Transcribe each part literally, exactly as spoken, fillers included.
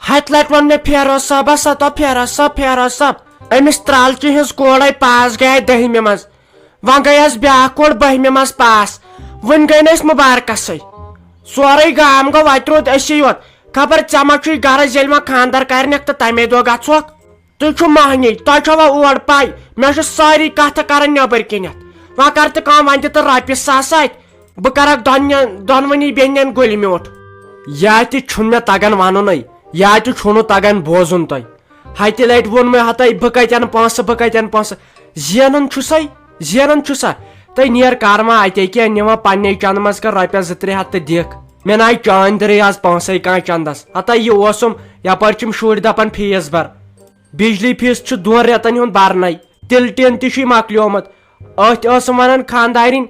ہتہِ لٹہِ ووٚن مےٚ فیروز صٲبس، ہتو فیروز صٲب، فیروز صٲب، أمِس ترٛالچہِ ہٕنٛز کورے پاس گٔیے دٔہمہِ منٛز، وۄنۍ گٔیس بیٛاکھ کور بٔہمہِ منٛز پاس، وُنہِ گٔے نہٕ أسۍ مُبارکسٕے۔ سورُے گام گوٚو، وتہِ روٗد أسی یوت۔ خبر ژےٚ ما چھُے غرض، ییٚلہِ وۄنۍ خانٛدر کرنکھ تہٕ تمے دۄہ گژھوکھ؟ تُہۍ چھِو مۄہنی، تۄہہِ چھوا اور پَے؟ مےٚ چھِ سٲری کَتھٕ کَران نیٚبٕرۍ کِنٮ۪تھ۔ وۄنۍ کَر تہٕ کٲم، وۄنۍ دِ تہٕ رۄپیہِ ساس اَتہِ۔ بہٕ کَرَکھ دۄنوٕنی، دۄنوٕنی بیٚنٮ۪ن گُلہِ میوٗٹھ۔ یا تہِ چھُنہٕ مےٚ تَگان وَنُنٕے، یا تہِ چھُنہٕ تَگان بوزُن تۄہہِ۔ ہَتہِ لَٹہِ ووٚن مےٚ ہَتَے، بہٕ کَتہِ اَنہٕ پونٛسہٕ، بہٕ کَتہِ اَنہٕ پونٛسہٕ؟ زینان چھُسَے، زینان چھُسا؟ تہٕ نیر کَر وۄنۍ اَتے کینٛہہ، نِوان پنٛنے چَنٛدٕ منٛز کَر رۄپیَس زٕ ترٛےٚ ہَتھ تہٕ دِکھ۔ مےٚ نَے چٲنۍ دٔرٕے آز پونٛسَے کانٛہہ چَنٛدَس۔ ہَتَے یہِ اوسُم، یَپٲرۍ چھِم شُرۍ دَپان فیٖس بَر۔ بجلی فیٖس چھُ دۄن رٮ۪تن ہُنٛد برنَے۔ تِلہٕ ٹیٖن تہِ چھُے مۄکلیومُت۔ أتھۍ ٲسٕم وَنان خانٛدارِنۍ،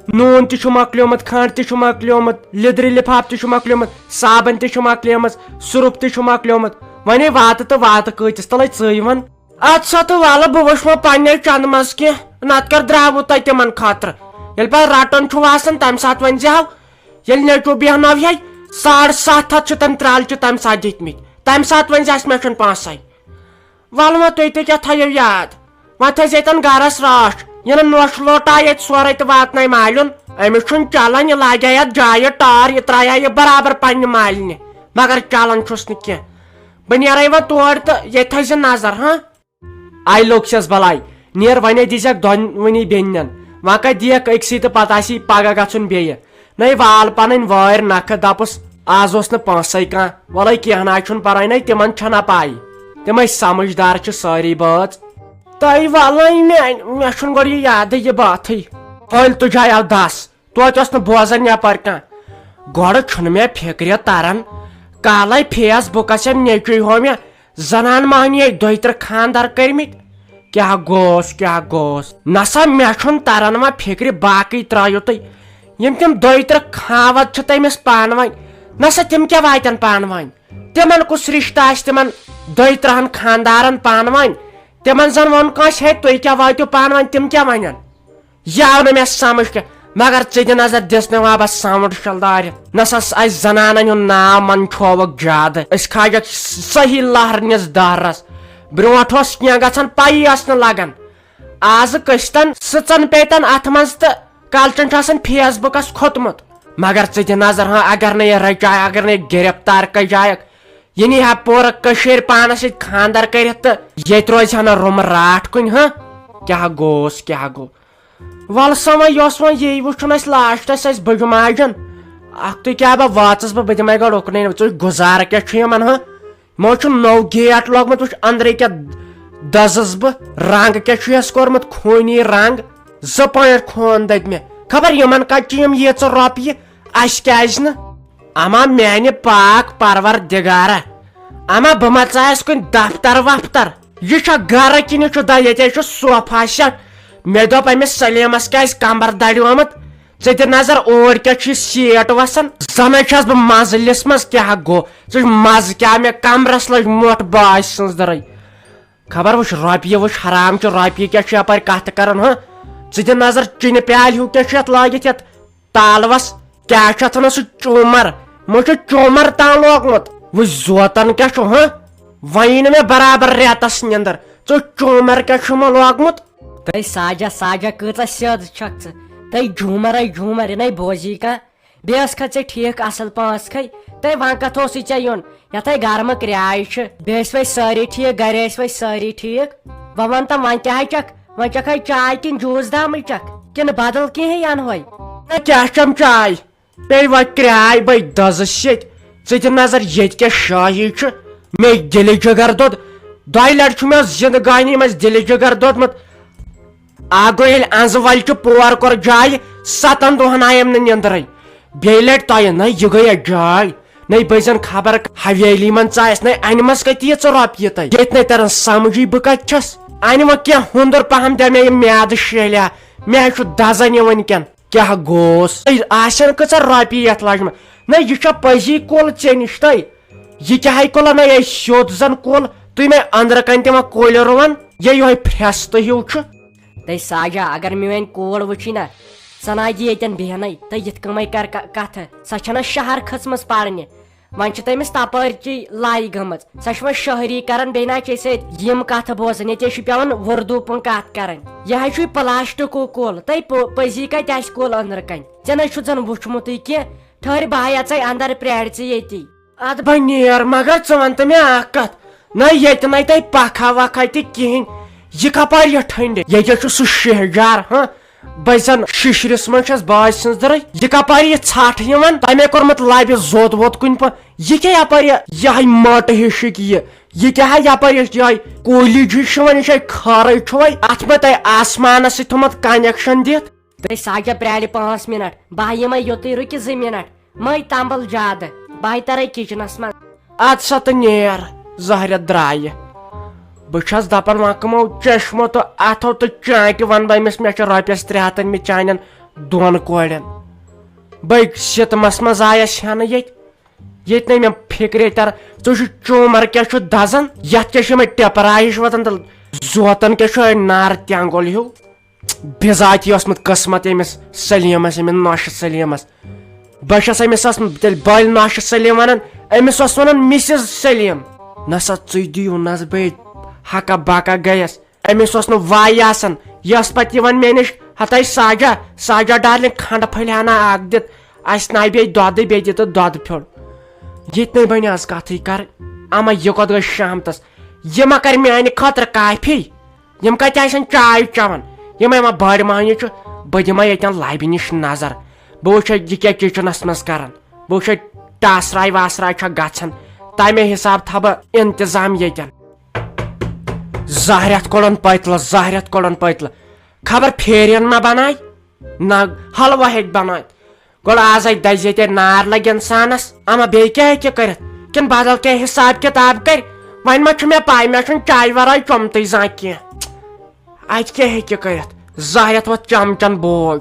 نوٗن تہِ چھُ مۄکلیومُت، کھنٛڈ تہِ چھُ مۄکلیومُت، لیٚدرِ لِفاف تہِ چھُ مۄکلیومُت، صابن تہِ چھُ مۄکلیمٕژ، سُرُف تہِ چھُ مۄکلیومُت۔ وۄنۍ واتہٕ تہٕ واتہٕ کۭتِس تَلَے ژٕے وَن؟ اَدٕ سا تہٕ وَلہٕ بہٕ وٕچھٕ وۄنۍ پنٛنے چَنٛدٕ منٛز کینٛہہ، نَتہٕ کَر درٛاوُ تۄہہِ تِمَن خٲطرٕ۔ ییٚلہِ پَتہٕ رَٹُن چھُ آسان، تَمہِ ساتہٕ ؤنۍ زِ ہاو۔ ییٚلہِ نیٚچوٗ بیٚہناو ہے، ساڑ سَتھ ہَتھ چھِ تٔمۍ ترٛالچہِ تَمہِ ساتہٕ دِتمٕتۍ۔ تَمہِ ساتہٕ ؤنۍ زِ اَسہِ مےٚ چھُنہٕ پونٛسَے۔ وَلہٕ وۄنۍ تُہۍ تہِ کیٛاہ تھٲیِو یاد، وۄنۍ تھٲیزِ ییٚتٮ۪ن گَرَس رٲچھ، یہِ نہٕ نوٚش لوٚٹ آے ییٚتہِ سورُے تہٕ واتنایہِ مالیُن۔ أمِس چھُنہٕ چَلان، یہِ لاگہِ ہا یَتھ جایہِ ٹٲر، یہِ ترٛایہِ ہا یہِ برابر پنٛنہِ مالِنہِ، مگر چَلان چھُس نہٕ کینٛہہ۔ بہٕ نیرَے وۄنۍ تور تہٕ ییٚتہِ تھٲیزِ نظر، ہاں؟ آے لوٚگ چھَس بَلاے، نیر وَنے دیٖزٮ۪کھ دۄنوٕنی بیٚنٮ۪ن، وۄنۍ کَتہِ دِیَکھ أکسٕے تہٕ پَتہٕ آسی پَگاہ گژھُن بیٚیہِ۔ نَے وال پَنٕنۍ وٲرۍ نَکھٕ، دَپُس، آز اوس نہٕ پونٛسَے کانٛہہ۔ وَلَے کینٛہہ نہ حظ چھُنہٕ پَرواے، نَے تِمَن چھَنا پَے، تِمَے سَمٕجھدار چھِ سٲری بٲژ۔ تۄہہِ وَلَے مےٚ، مےٚ چھُنہٕ گۄڈٕ یہِ یادٕے یہِ باتھٕے۔ پھٔلۍ تُجایو دَس، توتہِ اوس نہٕ بوزان یَپٲرۍ کانٛہہ۔ گۄڈٕ چھُنہٕ مےٚ فِکرِ تَران، کالَے فیس بُکَس یَم نیٚچوٗ ہو مےٚ زنان مۄہنی دۄیہِ ترٕہ خانٛدر کٔرمٕتۍ۔ کیٛاہ گوس، کیٛاہ گوس؟ نسا مےٚ چھُنہٕ تران وۄنۍ فِکرِ، باقٕے ترٛٲیِو تُہۍ۔ یِم تِم دۄیہِ ترٕہ خانٛدر چھِ تٔمِس پانہٕ ؤنۍ، نسا تِم کیٛاہ واتن پانہٕ ؤنۍ؟ تِمن کُس رِشتہٕ آسہِ تِمن دۄیہِ ترٕہن خانٛدارن پانہٕ ؤنۍ؟ تِمن زن ووٚن کٲنٛسہِ، "ہے، تُہۍ کیٛاہ وٲتِو پانہٕ ؤنۍ؟" تِم کیٛاہ ونن؟ یہِ آو نہٕ مےٚ سمجھ کینٛہہ، مگر ژٕ دِ نظر، دِژ مےٚ وابس ساوُنٛڈ شلدارِ۔ نہ سا، اسہِ زنانن ہُنٛد ناو منٛد چھووُکھ زیادٕ۔ أسۍ کھاجکھ صحیح لہرنِس دہرس۔ برونٛٹھ اوس کینٛہہ گژھان، پیی ٲس نہٕ لگان۔ آزٕ قٕسطن سٕژن پیتن اتھ منٛز تہٕ کلچن چھُ آسان فیس بُکس کھوٚتمُت۔ مگر ژٕ دِ نظر، ہاں، اگر نہٕ یہِ رچایہِ، اگر نہٕ یہِ گرفتار کجایکھ، یہِ نی ہا پوٗرٕ کٔشیٖر پانس سۭتۍ خانٛدر کٔرِتھ تہٕ ییٚتہِ روزِ ہا نہٕ روٚمہٕ راٹھ کُنہِ، ہاں؟ کیٛاہ گوس، کیٛاہ گوٚو؟ وَلہٕ سا وۄنۍ، یۄس وۄنۍ یی وٕچھُن اَسہِ لاسٹَس اَسہِ بٕجہِ ماجَن، اَکھتُے کیٛاہ بہٕ واژَس بہٕ، بہٕ دِمَے گۄڈٕ اُکنٕے، ژٕ وٕچھ گُزارٕ کیٛاہ چھُ یِمَن، ہاں؟ یِمو چھُ نوٚو گیٹ لوگمُت، وٕچھ أنٛدرٕ کیٛاہ دٔزٕس بہٕ، رنٛگ کیٛاہ چھُ یَس کوٚرمُت، خوٗنی رنٛگ، زٕ پوینٛٹ خوٗن دٔدۍ مےٚ۔ خبر یِمَن کَتہِ چھِ یِم ییٖژٕ رۄپیہِ، اَسہِ کیٛازِ نہٕ؟ اما میانہِ پاک پروردگارا، اما بہٕ ما ژایس کُنہِ دفتر وفتر؟ یہِ چھا گرٕ کِنہٕ چھُ دا-، ییٚتہِ چھُ صوفا سیٹ۔ مےٚ دوٚپ أمِس سلیمس کیٛازِ کمبر دڑیومُت؟ ژٕ دِ نظر اوٗرۍ کیٛاہ چھُ یہِ سیٹ وسان۔ زنہٕ چھَس بہٕ منزلِس منٛز، کیٛاہ گوٚو؟ ژٕ چھُکھ مزٕ کیٛاہ مےٚ کمرس لٔج مۄٹھ باج سٕنٛز دٔرٕے۔ خبر وٕچھ رۄپیہِ، وٕچھ حرام چھُ، رۄپیہِ کیٛاہ چھُ یپٲرۍ کتھ کران، ہہ؟ ژٕ دِ نظر چِنہِ پیالہِ ہیوٗ کیٛاہ چھُ یتھ لٲگِتھ یتھ تالوس؟ کیٛاہ چھُ اتھ ونان سُہ چومر؟ یِمو چھُ چومر تام لوگمُت۔ وٕچھ زوتن کیٛاہ چھُ، ہہ؟ وۄنۍ یی نہٕ مےٚ برابر رٮ۪تس نِندٕر۔ ژٕ چومر کیٛاہ چھُ یِمو لوگمُت؟ تَے ساجا، ساجا کۭژاہ سیٚد چھکھ ژٕ۔ تَے جھومر، اے جھومر، یہِ نَے بوزی کانٛہہ۔ بیٚیہِ ٲس کھا ژےٚ ٹھیٖک اَصٕل پانٛژھ کھے؟ تَے وۄنۍ کَتھ اوسُے ژےٚ یُن؟ یَتھ ہے گرمہٕ کرٛاے چھِ۔ بیٚیہِ ٲسۍ وۄنۍ سٲری ٹھیٖک، گرِ ٲسۍ وۄنۍ سٲری ٹھیٖک۔ وۄنۍ وَن تہٕ وۄنۍ کیٛاہ ہے چَکھ؟ وۄنۍ چَکھ ہے چاے کِنہٕ جوٗس دامٕے چَکھ؟ کِنہٕ بدل کینٛہہ ہے اَنہوے؟ نہ، کیٛاہ چَم چاے؟ پیٚیہِ وۄنۍ کرٛاے بَے دَزَس سۭتۍ۔ ژٕ دِ نظر ییٚتہِ کیٛاہ شٲہی چھُ۔ مےٚ دِلہِ جِگر دوٚد۔ دۄیہِ لَٹہِ چھُ مےٚ زِندگٲنی منٛز دِلہِ جِگر دوٚدمُت۔ اکھ گوٚو ییٚلہِ انزٕ ولہِ چہِ پور کوٚر جایہِ، ستن دۄہن آیم نہٕ نیٚنٛدرے۔ بیٚیہِ لٹہِ تۄہہِ نہ یہِ گٔیہ جاے، نَے بٔزن خبر حویلی منٛز ژایس، نَے انہِ منٛز کتہِ ییژٕ رۄپیہِ تۄہہِ؟ ییٚتہِ نَے تران سمجھٕے بہٕ کتہِ چھس۔ انہِ وۄنۍ کینٛہہ ہُنٛدُر پہم دِ مےٚ یہِ میادٕ شیلیا، مےٚ ہے چھُ دزان یہِ وٕنکٮ۪ن۔ کیٛاہ گوس؟ تۄہہِ آسن کۭژاہ رۄپیہِ یتھ لجمژ؟ نہ یہِ چھا پٔزی کُل ژےٚ نِش تۄہہِ؟ یہِ کیٛاہ ہے کُلہ نَے اَسہِ سیوٚد زن کُل، تُہۍ مےٚ أنٛدرٕ کنہِ تہِ وۄنۍ کُلۍ رُوان، یہِ یِہوٚے پھرٛستہٕ ہیوٗ چھُ۔ تَے ساجا، اگر میٲنۍ کوٗر وٕچھی نہ، سۄ نہ دی ییٚتٮ۪ن بیٚہنَے، تہٕ یِتھ کٔنۍ کر ک-، کتھٕ، سۄ چھنہ شہر کھٔژمٕژ پرنہِ، وۄنۍ چھِ تٔمِس تپٲرۍ چی لایہِ گٔمٕژ۔ سۄ چھِ وۄنۍ شٲعری کران، بیٚیہِ نہ چھِ أسۍ ییٚتہِ یِم کتھٕ بوزان، ییٚتہِ چھِ پٮ۪وان اُردو پٲٹھۍ کتھ کرٕنۍ۔ یہِ حظ چھُ یہِ پلاسٹکُک کُل، تۄہہِ پو-، پٔزی کتہِ آسہِ کُل أنٛدرٕ کنہِ؟ ژےٚ نہ چھُتھ زن وُچھمُتٕے کینٛہہ۔ ٹھٔہر، بہٕ ہا اژے اندر، پرٛارِ ژٕ ییٚتی۔ ادٕ بہٕ نیر، مگر ژٕ وَن تہٕ مےٚ اکھ کتھ، نہ ییٚتہِ نَے تۄہہِ پکھا وکھا تہِ کِہیٖنۍ، یہِ کپارِ یہِ ٹھٔنڈِ؟ ییٚتہِ چھُ سُہ شہجار، ہاں، بہٕ زن شِشرِس منٛز چھَس باجہِ سٕنٛز دٕرٕے، یہِ کپارِ یہِ ژھٹھ یِوان؟ تَمے کوٚرمُت لبہِ زوٚد ووٚد کُنہِ پٲٹھۍ، یہِ کیٛاہ یپارِ یہِ، یِہوٚے مٔٹ ہِش یہِ، یہِ کیٛاہ ہا یپارِ یہِ، یِہوٚے کولیج ہِش چھِ وۄنۍ، یہِ چھےٚ خٲرٕے چھُ وۄنۍ، اتھ ما تۄہہِ آسمانس سۭتۍ تھوٚمُت کنیکشن دِتھ؟ تہٕ ساجا پرٛارِ پانٛژھ منٹ، بہٕ یِمے یوٚتُے، رُکہِ زٕ منٹ، مٔے تمبل زیادٕ، بہٕ ترے کچنس منٛز۔ اد سا تہٕ نیر، زہرٮ۪تھ درایہِ۔ بہٕ چھَس دپان، وۄنۍ کٕمو چشمو تہٕ اتھو تہٕ چانٹہِ ونہٕ بہٕ أمِس، مےٚ چھِ رۄپیس ترٛےٚ ہتھ أنۍمٕتۍ چانٮ۪ن دۄن کورٮ۪ن۔ بٔے سِتمس منٛز آیس ہٮ۪نہٕ ییٚتہِ، ییٚتہِ نَے مےٚ فِکرے تران۔ ژٕ وٕچھ، چومر کیٛاہ چھُ دزان، یتھ کیٛاہ چھِ یِمے ٹپرا ہِش وۄتھان تہٕ زوتن کیٛاہ چھُ نار تینٛگُل ہیوٗ۔ بِذاتی اوسمُت قٕسمت أمِس سلیٖمس، أمِس نوشہِ سلیٖمس۔ بہٕ چھَس أمِس ٲس تیٚلہِ بٔلۍ نوشہِ سلیٖم وَنان، أمِس اوس وَنان مسز سلیٖم۔ نہ سا ژٕے دِیِو نہ حظ بیٚیہِ ہکا بکا گٔیَس۔ أمِس اوس نہٕ وَے آسان۔ یہِ ٲس پَتہٕ یِوان مےٚ نِش، ہَتَے ساجا، ساجا ڈارلِنٛگ، کھنٛڈٕ پھٔلۍ ہنا اَکھ دِتھ، اَسہِ نَے بیٚیہِ دۄدٕے، بیٚیہِ دِتہٕ دۄدٕ پھیوٚر۔ ییٚتہِ نَے بَنہِ آز کَتھٕے کَرٕنۍ۔ اَما یہِ کوٚت گٔے شامتَس؟ یہِ ما کَرِ میٛانہِ خٲطرٕ کافی؟ یِم کتہِ آسن چاے چٮ۪وان؟ یِمے ما بٔڑۍ مۄہنی چھِ؟ بہٕ دِمے ییٚتٮ۪ن لبہِ نِش نظر۔ بہٕ وٕچھے یہِ کیٛاہ کچنس منٛز کران۔ بہٕ وٕچھے ٹاسراے واسراے چھا گژھان۔ تمے حساب تھاوٕ بہٕ انتظام ییٚتٮ۪ن۔ زہرٮ۪تھ کوٚڑُن پٔتلہٕ، زہرٮ۪تھ کوٚڑُن پٔتلہٕ۔ خبر پھیرن ما بناے؟ نہ، حلوٕ ہیٚکہِ بنٲوِتھ۔ گۄڈٕ آز اَکہِ دَزِ ییٚتہِ نار لَگہِ اِنسانَس، اما بیٚیہِ کیٛاہ ہیٚکہِ کٔرِتھ؟ کِنہٕ بدل کینٛہہ حساب کِتاب کَرِ؟ وۄنۍ ما چھُ مےٚ پَے، مےٚ چھُنہٕ چایہِ وَرٲے چوٚمتُے زانٛہہ کینٛہہ۔ اَتہِ کیٛاہ ہیٚکہِ کٔرِتھ؟ زہرٮ۪تھ وۄتھ چمچن بوج۔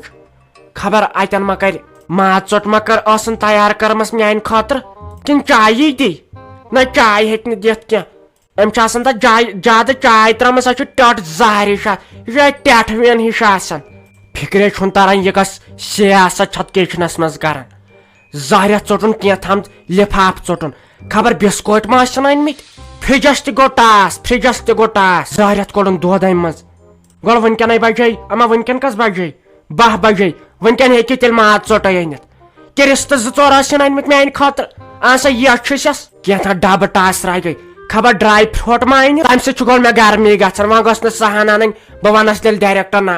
خبر اَتٮ۪ن ما کَرِ ماز ژوٚٹ ما کٔر ٲسٕن تیار کٔرمٕژ میٛانہِ خٲطرٕ، کِنہٕ چایی دی؟ نہ، چاے ہیٚکہِ نہٕ دِتھ کینٛہہ۔ أمۍ چھِ آسان تَتھ جایہِ، زیادٕ چاے ترٛٲومٕژ، سۄ چھِ ٹٮ۪ٹھ زہر ہِش آ-، یہِ چھِ ٹٮ۪ٹھ وین ہِش آسان۔ فِکرے چھُنہٕ تَران، یہِ کۄس سیاست چھِ اَتھ کِچنَس منٛز کَران۔ زہرٮ۪تھ ژوٚٹُن کینٛہہ تام، لِفاف ژوٚٹُن۔ خبر بِسکوٗٹ ما آسن أنۍمٕتۍ؟ فرٛجَس تہِ گوٚو ٹاس، فرٛجَس تہِ گوٚو ٹاس۔ زہرٮ۪تھ کوٚڑُن دۄد اَمہِ منٛز۔ گۄڈٕ وٕنکٮ۪نَے بَجے، اَما وٕنکٮ۪ن کَس بَجے؟ باہ بجے۔ وٕنکٮ۪ن ہیٚکہِ تیٚلہِ ماز ژوٚٹَے أنِتھ۔ کِرِس تہٕ زٕ ژور ٲسِن أنۍمٕتۍ میٛانہِ خٲطرٕ۔ آسا یہِ چھُسٮ۪س۔ کینٛژھا ڈبہٕ ٹاسراے گٔے۔ خبر ڈراے فروٹ ما اَنہِ؟ تَمہِ سۭتۍ چھُ گۄڈٕ مےٚ گرمی گژھان۔ وۄنۍ گٔژھ نہٕ سۄ ہن اَنٕنۍ۔ بہٕ وَنس تیٚلہِ ڈایریکٹ نہ۔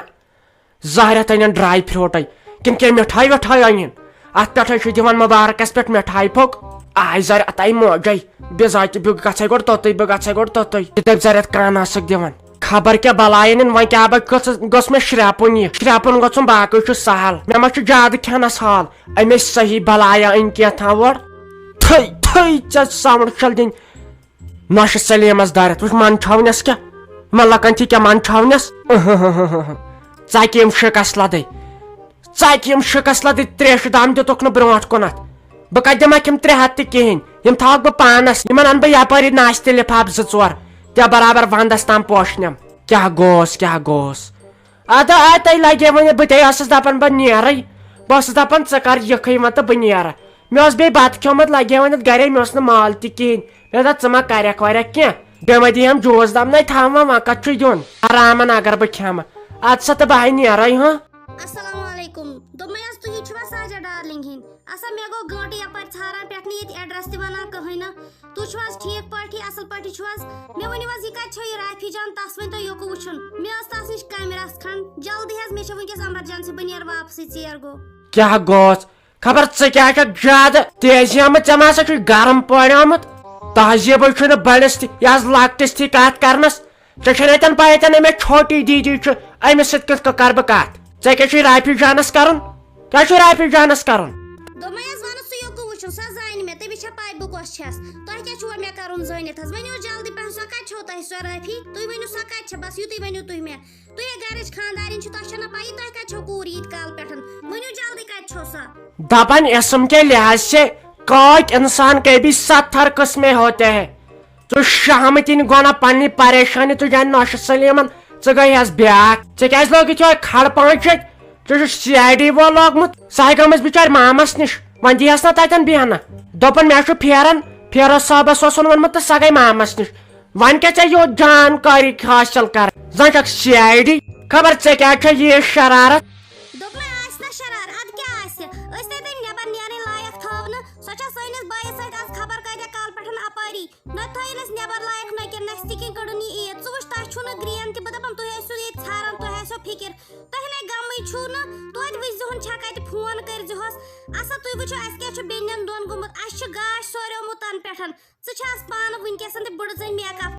زہرٮ۪تھ أنِن ڈراے فروٹَے۔ کِنہٕ کینٛہہ مِٹھٲے وِٹھٲے أنِن؟ اَتھ پٮ۪ٹھَے چھُ دِوان مُبارکَس پٮ۪ٹھ مِٹھایہِ پھوٚک۔ آے زَرِ اَتَے موجَے۔ بِذاتِ بہٕ گژھَے گۄڈٕ توٚتُے، بہٕ گژھَے گۄڈٕ توٚتُے۔ یہِ دَپہِ زَرِ اَتھ کانہہ ٲسٕکھ دِوان۔ خبر کیٛاہ بَلاے أنِن، وۄنۍ کیٛاہ بہٕ گٔژھ، گوٚژھ مےٚ شرٛپُن یہِ۔ شرٛپُن گوٚژھُم، باقٕے چھُ سہل۔ مےٚ ما چھُ زیادٕ کھٮ۪نَس حال۔ أمِس صحیح بَلایا أنۍ کینٛہہ تھاو اورٕ۔ تھٔے، تھٔے ژےٚ ساوُنٛڈ چھَل دِنۍ نۄشہِ سلیمَس دارٮ۪تھ۔ وٕچھ منٛدچھاونَس کیٛاہ؟ مےٚ لَکَن تھی کیٛاہ منٛدچھاونَس؟ ژَکہِ یِم شِکَس لَدٕے۔ ژَکہِ یِم شِکَس لَدٕے، ترٛیشہِ دام دِتُکھ نہٕ برٛونٛٹھ کُنَتھ۔ بہٕ کَتہِ دِمَکھ یِم ترٛےٚ ہَتھ تہِ کِہیٖنۍ؟ یِم تھاوَکھ بہٕ پانَس، یِمَن اَنہٕ بہٕ یَپٲری ناشتہٕ لِفاف زٕ ژور، تہِ برابر وَنٛدَس تام پوشنٮ۪م۔ کیٛاہ گوس، کیٛاہ گوس؟ اَدٕ آ، تۄہہِ لَگے وۄنۍ، بہٕ تے ٲسٕس دَپان بہٕ نیرَے۔ بہٕ ٲسٕس دَپان ژٕ کَر یِکھٕے وۄنۍ تہٕ بہٕ نیرٕ۔ مےٚ اوس بیٚیہِ بَتہٕ کھیوٚمُت، لَگے وۄنۍ اَتھ گَرے، مےٚ اوس نہٕ مال تہِ کِہیٖنۍ۔ مےٚ دوٚپ ژٕ ما کَرٮ۪کھ وَرٮ۪کھ کینٛہہ، بیٚیہِ ما دِیَم جوٗس دَپنَے تھاوَم وۄنۍ کَتھ چھُے دیُن؟ آرامَن اگر بہٕ کھٮ۪مہٕ۔ اَدٕ سا تہٕ بہٕ ہَے نیرَے، ہاں۔ السلام علیکم۔ دوٚپمَے حظ تُہی چھِوا ساجا ڈارلِنٛگ ہِنٛدۍ؟ اَسا مےٚ گوٚو گٲنٛٹہٕ یَپٲرۍ ژھاران، پٮ۪ٹھ نہٕ ییٚتہِ ایڈرَس تہِ وَنان کٕہٕنۍ نہٕ۔ تُہۍ چھِو حظ ٹھیٖک پٲٹھی، اَصٕل پٲٹھی چھِو حظ؟ مےٚ ؤنِو حظ، یہِ کَتہِ چھو یہِ رافی جان؟ تَس ؤنۍ تو یوکُن وٕچھُن۔ مےٚ ٲس تَس نِش کامہِ رَژھ کھنٛڈ۔ جلدی حظ، مےٚ چھےٚ وٕنکیٚس ایمرجنسی، بہٕ نیرٕ واپسٕے، ژیر گوٚو۔ کیٛاہ گوٚژھ؟ خبر ژٕ کیٛاہ چھَکھ زیادٕ تیزی آمٕژ؟ ژےٚ ما سا چھُے گرم پٲرۍ آمُت؟ تہذیٖبٕے چھُنہٕ بٔڑِس تہِ، یہِ حظ لۄکٹِس تھی کَتھ کَرنَس۔ ژےٚ چھےٚ نہ اَتٮ۪ن پَے، اَتٮ۪ن أمِس چھوٹی دیٖدی چھُ، أمِس سۭتۍ کِتھ کٔنۍ کَرٕ بہٕ کَتھ؟ ژےٚ کیٛاہ چھُے رافی جانَس کَرُن؟ کیٛاہ چھُ رافی جانَس کَرُن؟ دوٚپمَے حظ وَنُس ژٕ یوکُن وٕچھُن، سۄ زانہِ مےٚ، تٔمِس چھےٚ پَے بہٕ کۄس چھَس۔ تۄہہِ کیٛاہ چھُو مےٚ کَرُن زٲنِتھ حظ؟ ؤنِو حظ جلدی پَہَن، سۄ کَتہِ چھو تۄہہِ سۄ رافی؟ تُہۍ ؤنِو سۄ کَتہِ چھےٚ، بَس یُتُے ؤنِو تُہۍ مےٚ۔ تُہۍ ہے گَرِچ خانٛدارِنۍ چھِو، تۄہہِ چھَو نہ پَیی تۄہہِ کَتہِ چھو کوٗر ییٖتۍ کال پٮ۪ٹھ؟ ؤنِو جلدی کَتہِ چھو سۄ؟ دَپان اسم کے لحاظ سے کاک انسان کے بھی ستر قسمیں ہوتے ہیں۔ ژٕ شہمہٕ تہِ نہٕ گۄناہ پننہِ پریشٲنی، ژٕ جانہِ نوشہِ سلیمن، ژٕ گٔیس بیاکھ۔ ژےٚ کیازِ لوگُتھ یِہوے کھڑ پانٛژھ شیٚتھ؟ ژےٚ چھُ سی آی ڈی وول لوگمُت، سۄ ہے گٔمٕژ بِچارِ مامس نِش۔ وۄنۍ دیہس نہ تتٮ۪ن بیہنہ۔ دوٚپُن، مےٚ چھُ پھیران، فیروز صٲبس اوسُن ووٚنمُت تہٕ سۄ گٔے مامس نِش۔ وۄنۍ کیٛاہ ژےٚ یوٗت جانکٲری حٲصِل کر؟ زن چھکھ سی آی ڈی۔ خبر ژےٚ کیٛاہ چھےٚ ییٖژ شرارت؟ دوٚپمَے، آسہِ نہ شرار، اَدٕ کیٛاہ آسہِ؟ أسۍ نے تٔمۍ نٮ۪بر نیرٕنۍ لایق تھٲو نہٕ۔ سۄ چھےٚ سٲنِس بٲیِس سۭتۍ آز خبر کۭتیٛاہ کالہٕ پٮ۪ٹھ اَپٲری۔ نَتہٕ تھٲیِن أسۍ نٮ۪بر لایق نہ کینٛہہ، نہ سِٹِکِنٛگ کٔڑٕن یہِ عیٖد۔ ژٕ وٕچھ، تۄہہِ چھُو نہٕ گرٛین تہِ۔ بہٕ دَپان، تُہۍ ٲسِو ییٚتہِ ژھاران، تۄہہِ آسیو فِکِر۔ تۄہہِ نے غمٕے چھُو نہٕ، توتہِ وٕچھزِہون چھا کَتہِ فون کٔرۍزِہوس۔ اَسا تُہۍ وٕچھِو، اَسہِ کیٛاہ چھُ بیٚنٮ۪ن دۄن گوٚمُت؟ اَسہِ چھُ گاش سوریومُت تَنہٕ پٮ۪ٹھ۔ ژٕ چھَس پانہٕ وٕنکیٚس تہِ بٕڑٕ زٔنۍ make up۔